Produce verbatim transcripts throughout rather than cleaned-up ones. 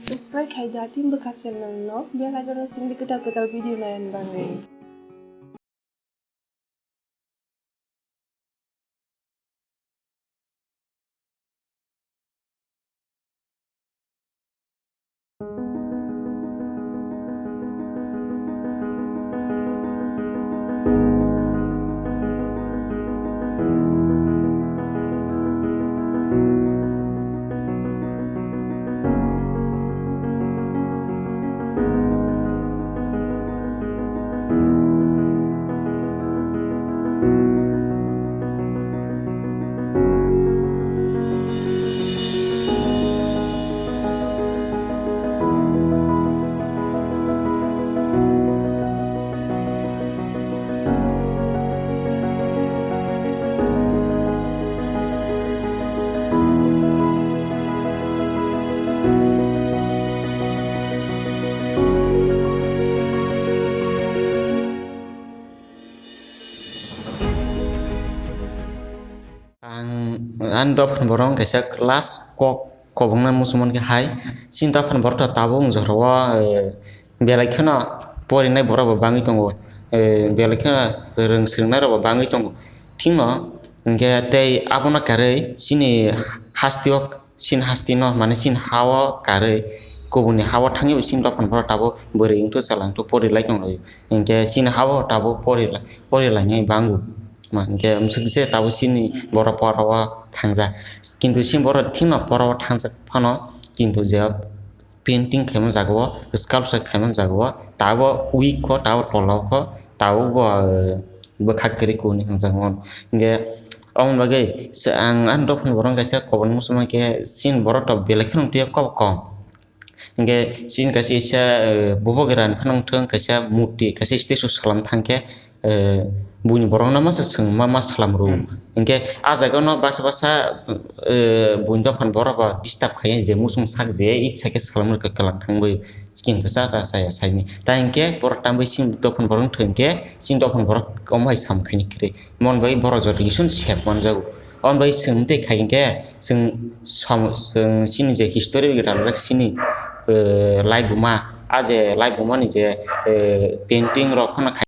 Subscribe khai da tin bwkha channel no, bell icon no singdi kwtal kwtal video naiyan bagwi. Ang ani dophani borok wngkha kaisa last kok kobongna muchungmani khe hai, chini dophani borok ta tabuk wng jorao, eh, belai kheno porinai borok bo bangwi tongo, eh, belai kheno rwng swrwngnairok bo bangwi tongo. Thikno hinkhe tei abono karwi chini hasteo, chini hasteo no, mane chini ha-o karwi kubuni ha-o thangwi bo chini dophani borok tabuk bwrwi wngthok chwla wngthok porilai tonglaio. Hinkhe chini ha-o tabuk porila-, porilainai bango. Ma hinkhe amswk je tabuk chini borok porao thangjak. Kintu chini borok thikno porao thangjak phano, kintu je painting khaimani jagao, sculpture khaimani jagao, tabuk weak kho, tabuk tola kho, tabuk bo, eh, bwkha kwrwi kuni hwnjakmano. Hinkhe aboni bagwi se ang ani dophani borok kaisa kobor muchungma khe chini borok to belai kheno twiya kok kom. Hinkhe chini kaisa isa, eh, bubagra ni phano wngthang kaisa murti, kaisa statue salam thangkhe, eh, buini borokno masa swng ma, ma salam rw. Hinkhe ah jagano basa basa, eh, buini dophani borok bo disturb khaiya je muchung sak je itsa khe salam rwkha kwlang thangwi. Kintu cha cha chaya saimani. Ta hinkhe borok tambai chini dophani borok wngthang hinkhe chini dophani borok omo hai sam khaini kwrwi. Mon bai borok joto khe chwng sep manjago. Aboni bai chwng tei khai hinkhe chwng som-, chwng chini je history bai daljak chini, eh, laibuma, ah je laibuma ni je, eh, painting rok phano khai.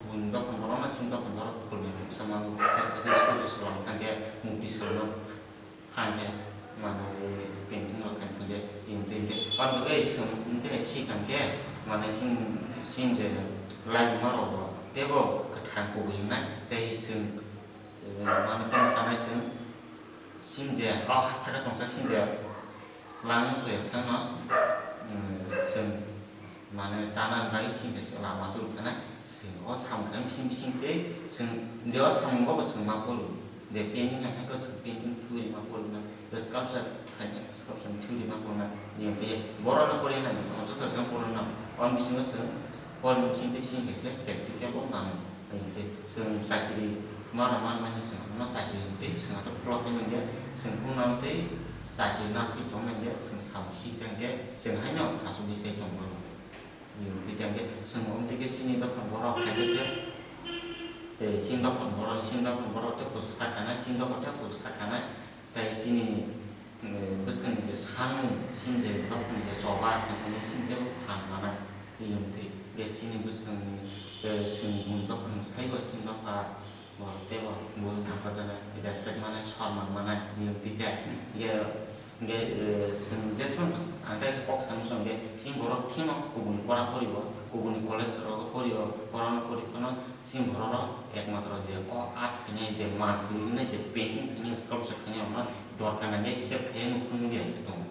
Buini dophani borok no chini dophani borok bukur ni mungsa mango, kaisa kaisa school o swrwng thangkhe, mukti swrwngno thangkhe, manwi painting rok khaina thangkhe, tei hwnkhe, aboni bagwi chwng tei sikangkhe, manwi chini, chini je laibuma rok bo teibo kwthang kubui wngnai, tei chwng, eh, manwi tong sanai chwng, chini je o ha saka tongsa chini je, Lang muchungya sakno, mm, chwng, mane, chana bagwi chini kaisa lama choli thana, chwng o samung khe bising bising tei chwng je o samungo bo chwng ma phuru, je painting khaikhe chwng painting theory ma phuru na, je sculpture khaikhe sculpture theory ma phuru na, niyom tei borokno pori nani, joto chwng pori nani, o bisingo chwng pori bising tei chini kaisa practical bo nango. Tei chwng chakri mano manmani chwng no chakri tei chwng aswk pholok khe nangya chwng phunuknang tei chakri naswi tong nangya chwng samung sikjak khe chwng haino asugwi se tongmani. Tei tei chwng tei khe chini dophani borok khaikhe se tei chini dophani borok chini dophani borok tei kuchuk sa khanai chini dophani tei kuchuk sa khanai tei chini Eh, bwskangni je samung, chini je dophani je choba, tongthokni chini teibo phan manai, tei wngtwi. Tei chini bwskangni, eh, chwng buini dophani saibo chini dopha bo teibo buini naprajaknai, respect manai, sorman manai, tei wngtwi khe. Hwnkhe, hwnkhe, eh, chwng jeswk ang tei kok sanwi chwng khe, chini borok phino kubuni pora porio, kubuni college rogo porio, porano pori phano, Chini borok rok ekmatro je o art khainai je man kwlwi wngnai je painting khainai sculpture khainai rokno dorkar nangya khe khe nukung nukya hai khe tongo.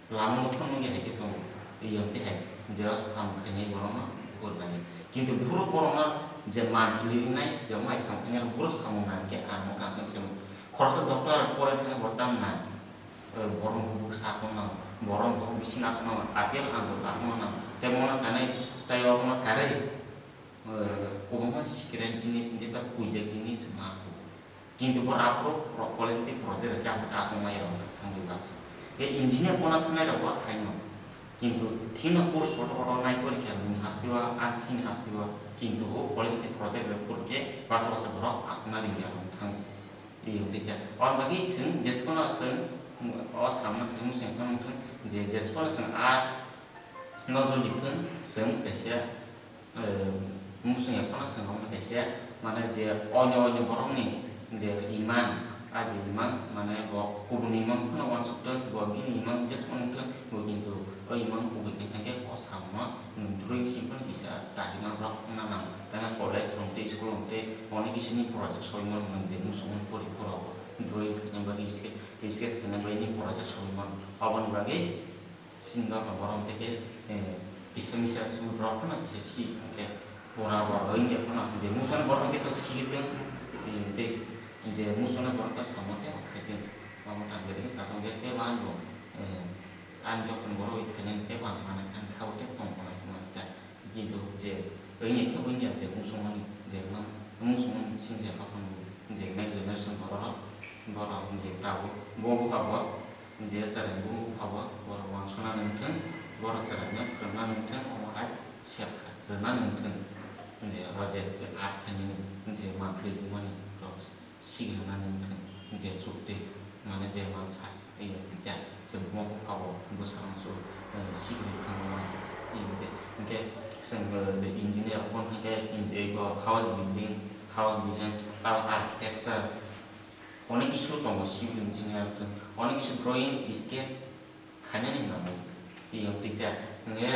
Lama nukung nukya hai khe tongo. Tei yong tei hai je o samung khainai borokno pori nangya. Kintu buphuru borokno je man kwlwi wngnai je o mai samung khainai rok buphuru samung nang khe ang no kaham se. Khoroksa doctor pore thangwi bo tam nang. Borok buphuru sakno nang. Borok buphuru bising akno nang. Apple angur akno nang. Tei bono kanai tei obono karwi. Kwbangma secret jinis, jeta khuijak jinis ma kho. Kintu bo aphuru pro-, quality project khe aphuru ta tongmani rok thangwi baksa. Tei engineer bona thangnai rok bo haino. Kintu thikno course kotor kotor nai porikha, bini hasteo, ang chini hasteo, kintu bo quality project rok porikhe basa basa borok akhungna ringya rok thang. Twi twi khe. Oro bagwi chwng jesphano chwng o samno khe muchung phano wngthang je jesphano chwng a nojor di thung chwng kaisa, eh, muchung ya phano chwng omo kaisa mane je onyo onyo borokni je imang, a je imang mane bo kubuni imang phano uansuk thung, bo bini imang jesphano wngthang, bo kintu o imang kubui khe thang khe o samno, hmm, drawing simi phano kisa chariman rok wngna nango. Tei college rok tei school rok tei onek kisa ni project soi mano je muchung mano pori pora o drawing khaina bagwi sketch, sketch khaina bagwi ni project soi mano. Aboni bagwi chini dophani borok tei khe, eh, kisa misa rok phano kisa si hwnkhe pura bo wngya phano je muchung borok hwnkhe to si thung, eh, tei je muchung borok to samo tei khai thung. Omo tang beri chasong khe tei bo ang bo, eh, ang dophani borok bai khainani tei bo ang manai kha, ang kha o tei tong tongnai hwnma kha. Kintu je wngya khe wngya je muchungmani je ma-, muchungmani singcha haphang je next generation borok, borok je tabuk bo bupha bo je chwrai bo bupha bo borok uansukna nang thung, borok chwraino phwrwngna nang thung, omo hai sep kha rwna nang thung je o je art khainani je manpli mani rok. Sigrwna nang thung je chukti mane je mansa, eh, tei chwng bo abo bwskango chwng, eh, sigrwi thangma, eh, tei hwnkhe chwng, eh, engineer, obo hwnkhe engi-, ego house building, house design, tei architecture, onek kisu tongo, civil engineer, onek kisu drawing, sketch, khainani hinwi twi twi khe hwnkhe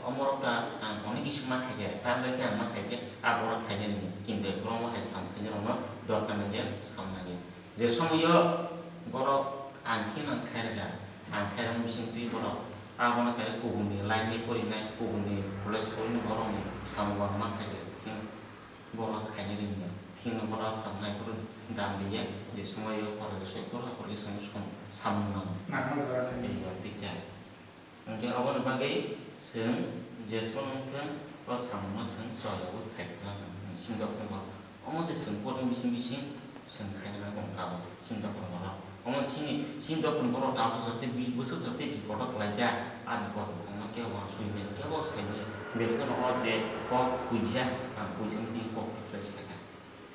o morok ta ang onek kisa ma khaikhe, ta bai khe ang ma khaikhe, a borok khainani hinwi, kintu borok ma hai sam khainai rokno dorkar nangya, sam nangya. Je somoio borok ang khe nang khairokha, ang khairokma bisingtwi borok abono khairok kubuni line ni porinai, kubuni college porinai borokni samung bo ang ma khaikhe. Borok khainai rwngya, thikno borok samung naiphuru dam liya, je somoio koroksa soi koroksa koroksa samung, samung nango. Nangma jora khainai. Tei ya tei kha. Hwnkhe oboni bagwi chwng jeswk wngthung, o samungno chwng choyaui khai thwna nang, chini dophani borok. Omo se chwng porni bising bising chwng khaina nang tabuk chini dophani borok. Omo chini, chini dophani borok tabuk jora tei bi-, bwswk jora tei bipodok klaijak, ani kok wngma kebo uansukya, kebo saimanya. Belai kheno o je kok puija, ang puijani tei kok tei khlai sakha.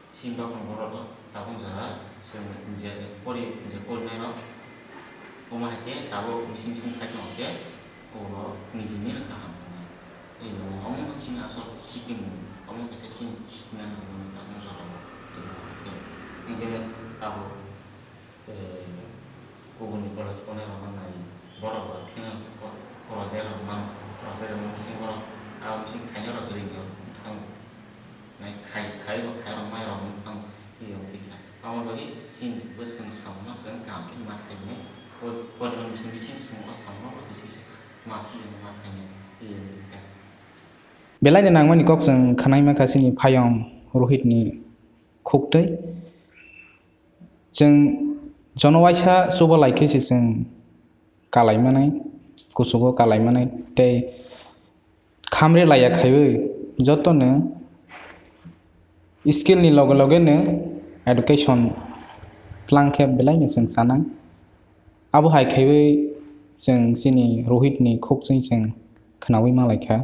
Chini dophani borok tabuk jora chwng je pori, je porinairok, omo hai khe tabuk bising bising khai tongkhe, oro nijini kaham wngnai. Tei omo chini asol sikimung, omo kaisa chini sikina nangmani tabuk jora o. Tei omo hai khe, hwnkhe tabuk, eh, kubuni college ponai rokno nai, borok bo thikno po-, project rok mano, project rok bising borok, abo bising khainai rok ring rok thango. Nai khai, khai bo khai rok mai rok wng thango, tei rok tei kha. Abo bagwi chini bwskangni samungno chwng kaham khe ma khainai, po-, poriman bising bising chwng o samungno bo kisa kisa ma siyano ma khainai, tei rok tei kha. Belai ni nangmani kok chwng khwnai mankha chini phayong Rohit ni khuktwi. Chwng jono waisa chuba lai khe se chwng kalai manai, kuchugo kalai manai, tei khamre laiya khaiwi jotono skill ni loge loge no education tlang khe belai no chwng chanai. Abo hai khaiwi chwng chini Rohit ni khuk chwng chwng khwnaui ma lai kha.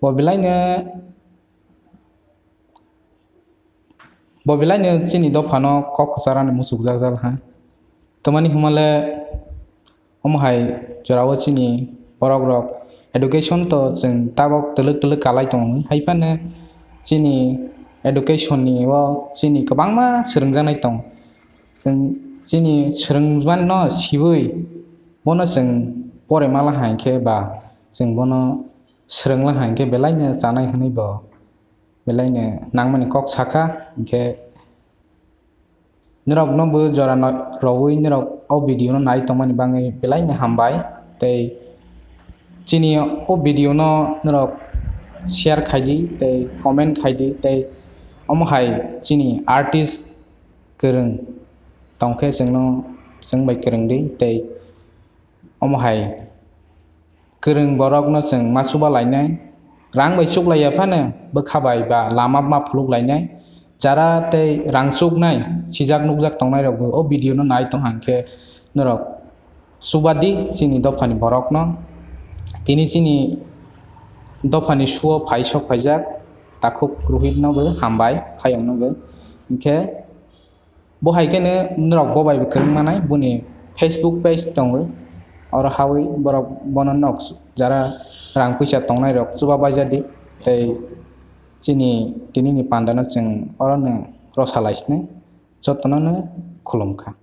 Bo belai no Bo belai no chini dophano kok kwcharani muchukjak jal ha. Tamani hwnmale omo hai jorao chini borok rok education to chwng tabok twlwk twlwk kalai tongo. Hai phano chini education ni o chini kwbangma swrwngjaknai tong. Chwng chini swrwngmani no siwi bono chwng pore mala hai khe ba chwng bono swrwngla hai khe belai no chanai hwnwi bo belai no nangmani kok sakha, hinkhe norok no bo jora no rwui norok o video no nai tongmani bagwi belai no hambai. Tei chini o video no norok share khai di tei comment khai di, tei omo hai chini artist kwrwng tongkhe chwngno, chwng bai kwrwng di tei omo hai kwrwng borokno chwng ma chuba lainai, rang bai chuklaiya phano bwkha bai ba lama ma phuluk lainai, jara tei rang chuknai sijak nukjak tongnai rokbo o video no nai tong hang khe norok chuba di chini dophani borokno. Tini chini dophani suo phai sok phaijak takhuk Rohit nobo hambai phayung nobo, hinkhe Bo hai kheno norok bo bai bo kwrwng manai, boni Facebook page tongo, oro hawi borok bono nok jara rang puisa tongnai rok chuba baijadi, tei chini tinini pandano chwng orono rosa laisne jotono no khulumkha.